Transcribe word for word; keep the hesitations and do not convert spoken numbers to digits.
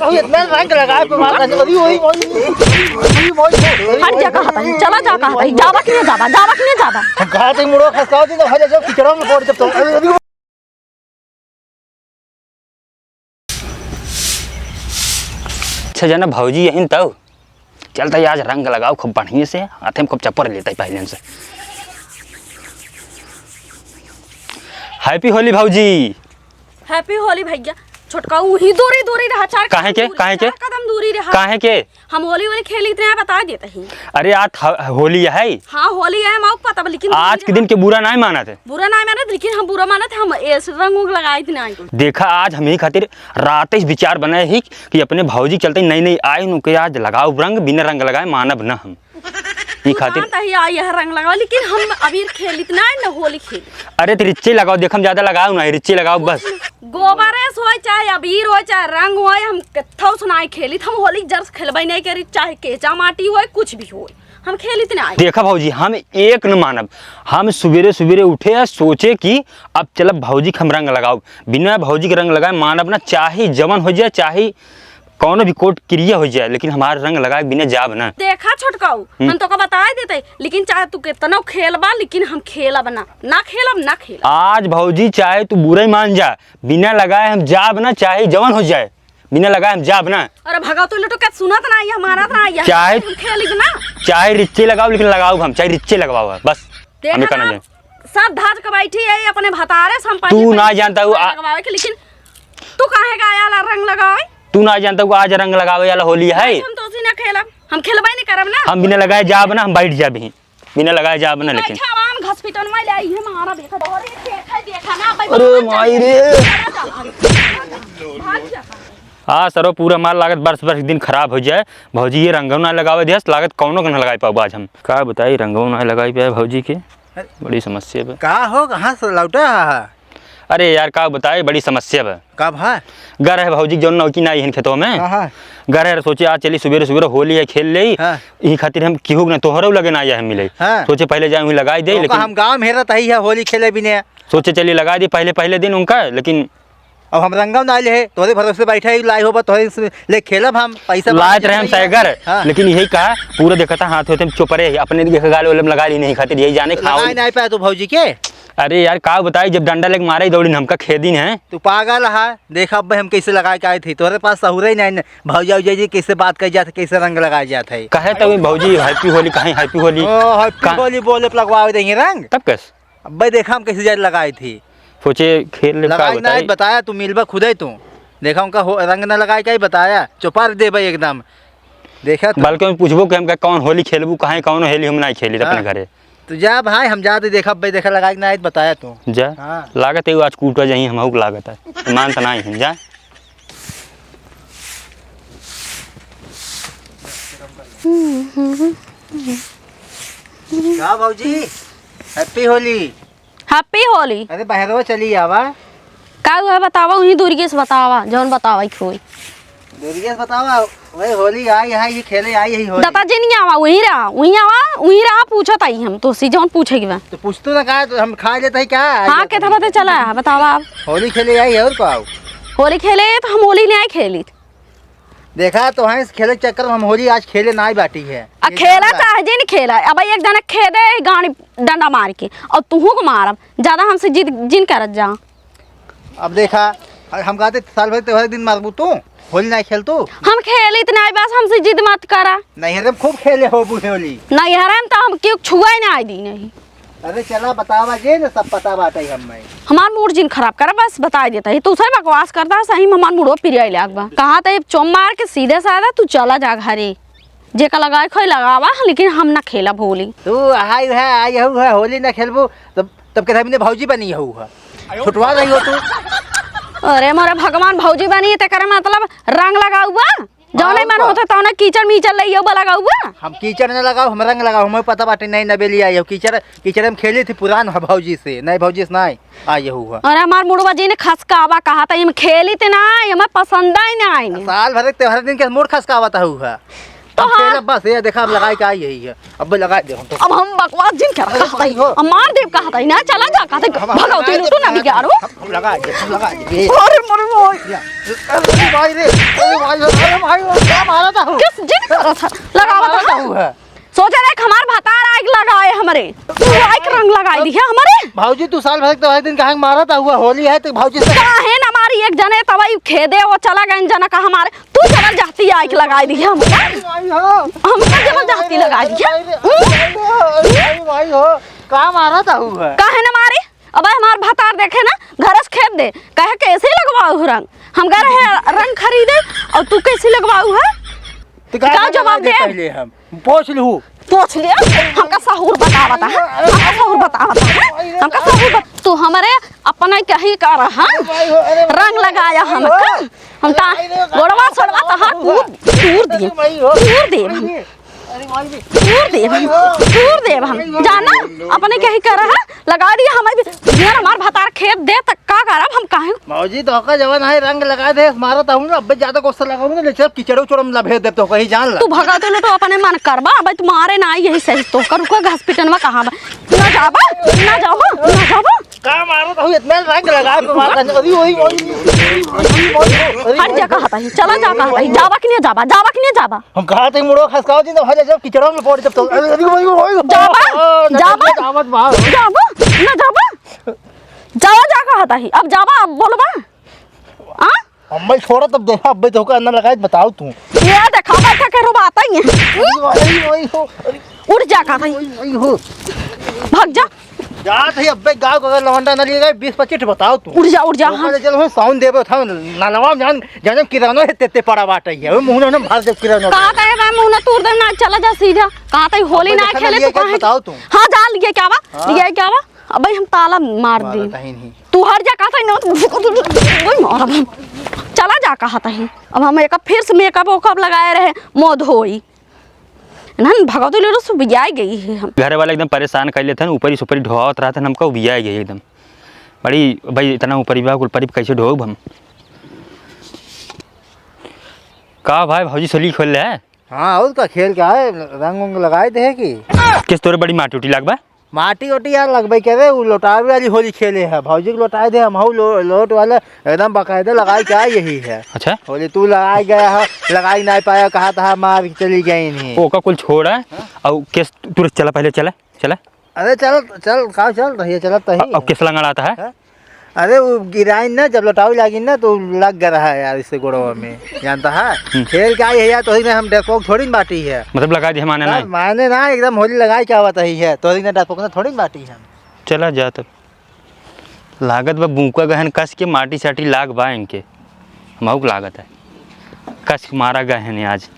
अभी इतना रंग लगाए पे मार रहे, अभी वही, वही, वही, वही, वही। हट जा, कहा था, चला जा, कहा था, जावा कि नहीं जावा, जावा कि नहीं जावा? हम कहा थे, मुड़ो खसकाओ दी, तो हट जा, कीचड़ा में पड़ जब तो, अभी, अभी। अच्छा जाना भौजी यहीं तौ। चलता ही आज रंग लगाओ खूब बढ़िया से, हाथे में खूब चप्पल लेता ही पहले से। Happy होली भौजी। Happy होली भैया। छोटका उही दूरी दूरी रहा, चार काहे कदम के? दूरी, काहे के? चार कदम दूरी रहा। काहे के? हम होली, होली खेली इतने बता देते ही। अरे आज ह-, होली है। हाँ, होली है, माउक पता बा, लेकिन आज के दिन के बुरा नाहीं मानत है। बुरा नाहीं मानत, लेकिन हम बुरा मानत, हम ऐसे रंग उंग लगाइत नाहीं। देखा, आज हम ही खातिर राते से विचार बनाए ही कि अपने भौजी के चलते नई नई आई, उनके आज लगाओ रंग, बिना रंग लगाए मानब ना हम। ई खातिर। हाँ, तही आई यह रंग लगाओ, लेकिन हम अबीर खेलित ना, न होली खेली। अरे, तो रिच्चे लगाओ, देख हम ज्यादा लगाओ ना, रिच्चे लगाओ बस। गोबर से होय, चाहे अबीर होय, चाहे रंग होय, हम कत्थौ से नाहीं खेलित, हम होली जर से खेलबे नाहीं करी, चाहे केचा माटी होय, कुछ भी होय, हम खेलित नाहीं। देखा भौजी, हम एक न मानब, हम सुबेरे सुबेरे उठे आ सोचे कि अब चलब भौजी के हम रंग लगाओ, बिना भौजी के रंग लगाए मानब ना, चाहे जवन हो जाए, चाहे कौनो भी कोर्ट क्रिया हो जाए, लेकिन हमार रंग लगाए बिना जाब ना। देखा छोटकाऊ, हम्म। हम तोका बताए देते, लेकिन चाहे तू केतनो खेलबा, लेकिन हम खेलब ना, ना खेलब, ना खेलब। आज भौजी चाहे तू बुरा ही मान जा, बिना लगाए हम जाब ना, चाहे जवन हो जाए, बिना लगाए हम जाब ना। अरे भगा, तू लोग तो क्या सुनत ना, ये हमारा ना, ये चाहे हम खेलिब ना। चाहे रिच्चे लगाओ, लेकिन लगाओ हम, चाहे रिच्चे लगवाओ, बस। देखा हमें कहना ना, जाए। सब धाज के बैठी है, अपने भतारे से हम तू पहले ना पहले जानता हूँ, आ- लगवावे के, लेकिन तू काहे का आया ला रंग लगावे? तू ना जानता हूँ, आज रंग लगावे वाला होली है। हम तो उसी ना खेलब, हम खेलबे नहीं करब ना। हम बिना लगाए जाब ना, हम बैठ जाब ही, बिना लगाए जाब ना, लेकिन बैठा आराम घसीटन में ले आई है, मारा देखा, अरे देखा, देखा ना, भाई, अरे भाग जा, माई रे। भाग जा। हाँ सरो, पूरा मार लागत बरस बरस दिन खराब हो जाए। भौजी ये रंगो ना लगावे दिहस, लागत कौनो के ना लगाई पाबो आज हम। का बताई, रंगो ना लगाई पाए भौजी के, बड़ी समस्या बा। का हो, कहाँ से लौटा है? अरे यार, का बताई, बड़ी समस्या बा। का भा? गर है भौजी के जौन नौकी ना आई हन खेतों में। हाँ, हाँ। गर है, सोचे आज चली सुबेरे सुबेरे होली है, खेल लेई। हाँ। यही खातिर हम केहू के ना, तोहरो लगे ना आया है मिले। हाँ। सोचे पहले जाए वहीं लगाई दे, तो लेकिन हम गाँव में हेरत आई है होली खेले बिने। सोचे चली लगाई दी पहले, पहले दिन उनका, लेकिन अब हम रंगव ना ले, तोहरे भरोसे बैठे ही लाई होबा, तोहरे से ले खेलब हम, पैसा लायत रहे हम सैगर, हाँ। लेकिन यही कहा, पूरा देखता हाथ होते हम चुप रहे, अपने देख गाल ओलम लगा ली नहीं खातिर, यही जाने तो खाओ। लगाए नहीं पाया तू भौजी के? अरे यार, का बताई, जब डंडा लेके मारे ही दौड़ी न हमका खेदिन है। तू पागल है, देख अब हम कैसे लगा के आए थे, तोहरे पास सहूरे ही नहीं, नहीं। भौजा उजा जी कैसे बात कर जाते, कैसे रंग लगाए जाते है। कहे तो भौजी happy होली, कहीं happy होली। ओ, happy का- होली बोले पे लगवावे देंगे रंग। तब कैसे? अब्बे देखा हम कैसे जाए लगाई थी। सोचे खेल ले का लगाई ना बताई? बताया तू मिलबा खुदे तू। देखा उनका हो, रंग ना लगाई का ही बताया, चुपार देबे एकदम। देखा तू। बल्कि हम पूछबो कि हमका कौन होली खेलबू, कहाँ कौन होली हम नहीं खेली अपने हाँ। घरे। तो जा भाई, हम जाते देखा अब्बे देखा लगाई ना बताया तू। जा। हाँ। लागत है वो आज कूटा जाही हमहू के लागत है। मान त ना ही हम जा। का भौजी? Happy होली। Happy होली। अरे बहरवा चली आवा। का हुआ बतावा, उही दूरिये से बतावा, जौन बतावा ही होई। दूरिये से बतावा, वही होली आई है, ये खेले आई है होली। दादा जी नहीं आवा, उही रहा, उही आवा, उही रहा, पूछत आई हम तोसे जौन पूछे के बा। तो पूछतू ना का, तो हम खा लेते हैं क्या? हाँ, के था पता चला है, बतावा आप। होली खेले आई है और का? होली खेले तो हम होली नहीं खेली। देखा तो है, इस खेले के चक्कर में हम होली आज खेले ना ही बाटी है। आ ये खेला जान ला। चाहे जिन खेला, अब एक जना खेदे गाड़ी डंडा मार के, और तुहू को मारब, ज्यादा हमसे जिद जिन करत जा। अब देखा, हम कहते साल भर त्योहार दिन मारबू तू, होली ना खेल तू। हम खेलित नहीं, बस हमसे जिद मत करा। नैहरे में खूब खेले होबू होली। नैहरे में तो हम क्यों छुआ ही ना आई दी नहीं। अरे चला बतावा जे न सब पता बाटे हमें। हमार मूड जिन खराब करा, बस बताई देता ही। तू सही बकवास करता है, सही में हमार मूडो पिरियाई लाग बा। कहा तो ये चोम मार के सीधे साधा तू चला जा घरे। जेका लगाए खोई लगावा, लेकिन हम ना खेलब होली। तू हाय है, आई हऊ है, होली ना खेलबू, तब, तब के हमने भौजी बनी हऊ है। छुटवा रही हो तू। अरे मोरे भगवान, भौजी बनी, तेकर मतलब रंग लगाऊ बा? जौने हाँ, मन ऊपर। होता तौने कीचड़ मीचड़ ले आऊ बा लगाऊ बा। हम कीचड़ न लगाओ, हम रंग लगाओ, हमें पता बाटे नहीं नवेली आई हो। कीचड़, कीचड़ हम खेली थी पुरान ह भौजी से, नहीं भौजी से नहीं आई हो हुआ। अरे हमार मुड़वा जी ने खसकावा कहा था, हम खेली थे ना, हमें पसंद ही ना आई। साल भर के त्योहार दिन के मूड खसकावत हऊ है। तो अब हाँ। तेल बस, ये देखा, अब लगाई का यही है, अब लगाई दे हम तो। अब हम बकवास जिन क्या अरे कहत भाई हई? हो। अब मार देब कहत हई ना, चला जा कहत हई, हम, हम भगवती लगाई लूटू दे, ना बिगाड़ो। हम लगाई दे, हम लगाई दे। अरे मरे भाई। या, अरे भाई रे, अरे भाई, अरे भाई, क्या मारा था हूँ? किस जिन करत है? लगावत मारा था है? हूँ है। सोचे रहे कि हमार भतार आइक लगाए हमरे, तू आइक रंग लगाई दिहे हमरे। भौजी, तू साल भर के तो भाई दिन काहे मारा था हुआ, होली है तो भौजी से काहे ना मारी एक जने, तब ई खेदे वो चला गए जना का हमारे, तू जबरदस्ती आइक लगाई दिहे हमका। अरे भाई हो। हमका जबरदस्ती लगाई दिहे। अरे भाई हो, अरे भाई हो, का मारा था हुआ? काहे ना मारी? अब हमार भतार देखे ना, घर से खेद दे, कहे कैसे लगवाऊ रंग? हम गए रहे रंग खरीदे और तू कैसे लगवाऊ है? तो का का जवाब दे? पहले हम पोछ लू। पोछ लिया, हमका सहूर बतावत है, हमका सहूर बतावत है, हमका सहूर बत-, तू हमरे अपना कहीं का रहा, अरे भाई हो, अरे भाई रंग हो, लगाया भाई हमका, हो। हम ता अरे भाई रे, गोड़वा का सोड़वा तहार बात हुआ? तूर, तूर दिए, अरे भाई हो। तूर देब हम, अरे भाई रे। तूर देब हम, भाई हो। तूर देब हम, भाई हो। जाना, अपने कहीं का रहा, लगा दिया हमें भी, यार हमार भतार खेद दे तक का करब हम काहे? भौजी, तोहका जवन है रंग लगा दे, मारत हूँ ना, अबे ज्यादा गुस्सा लगाऊँ ना, ले चल कीचड़ उचड़ में लभेद देब तो कहीं जान ला। तू भगा तो लोटो अपने मन करबा, अबे तू मारे ना आई यही सही तो कर, रुको हॉस्पिटल में कहाँ बा? ना जाबा, ना जाबा, ना जाबा। का मारत हूँ, इतना रंग लगा के मारत हूँ। अरे, ओही, ओही, ओही, ओही, ओही, ओही, हट जा कहत हई, चला जा कहत हई, जाबा कि नहीं जाबा, जाबा कि नहीं जाबा? हम कहा थे मुड़ो खसकाओ जी, तो भाई जब कीचड़ों में पड़ जब तो, अरे, अरे, अरे, अरे, जाबा, अरे, जाबा, जाबत बा। जाबा, ना जाबा। जाबा जा कहत हई, अब जाबा, अब बोलबा। आ? अम्मा छोड़ा तब देखा, अब्बे तो का अंदर लगाए बताओ तू। ये देखा बैठा के रुबाता ही है। अरे, अरे, अरे, अरे, उठ जा कहत हई। अरे, अरे, हो। भाग जा। जात है अब्बे गाँव का अगर लवंडा ना लिए गए, बीस पच्चीस ठे बताओ तू। उठ जा, उठ जा, ओकर हाँ। ले चल, हम साउंड देबे, उठा, नलवा में जान, जान किरानो है, तेते पड़ा बाटे है, वो मुंह ना मार दे किरानो। का कहे बा, मुंह ना तूर दे ना, चला जा सीधा। कहा तई होली अब्बे ना देखा खेले, ना तू लिए गए, काहे? बताओ तू। हाँ, जा लिए क्या बा? हाँ। लिए क्या बा? अबे हम ताला मार मारा दी। तही नहीं। तू हट जा, कहा तई ना, ओए मारा। चला जा, कहा तई। अब हम एक फिर से मेकअप वेकअप लगाए रहे, मोद होई। ना, भगवती लेरो सुबियाई गई है हम। घरे वाला एकदम परेशान कर लेते हैं, ऊपरी सुपरी ढोआवत रहते हैं, हमका उबियाई गई एकदम। बड़ी भाई, इतना ऊपरी बा, कुल परी कैसे ढोब हम? का भाई, भौजी सोली खोल ले है? हाँ, और का खेल का है, रंग उंग लगाए दे है कि? किस तोरे बड़ी माटी उटी लाग बा? माटी ओटी यार लगबे करे, उ लोटावे वाली होली खेले है, भौजी के लोटाए दे, हम हऊ लो-, लोट वाला एकदम बाकायदा लगाई के आई यही है। अच्छा। होली तू लगाई गया है, लगाई नहीं पाया, कहा था मार के चली गई नहीं। ओका कुल छोड़ है, हाँ? और केस तू चला, पहले चला, चला। अरे चल, चल, का चल रही है, चलत रही अब, अब है। केस लंगड़ाता है? हाँ? अरे वो गिराइन ना, जब लोटावे लागिन ना तो लग गया रहा यार इससे गोड़वा में, जानता है? हम्म। खेल का है यार, तोहरी में हम डरपोक थोड़ी न बाटी है। मतलब लगा दी हम आने ना, नहीं? माने ना, एकदम होली लगाई क्या बात ही है, तोहरी में डरपोक ना थोड़ी न बाटी है। चला जा तब। लागत बा बूका गहन कस के माटी साटी लाग बा इनके। हमहू के लागत है। कस के मारा गहन आज।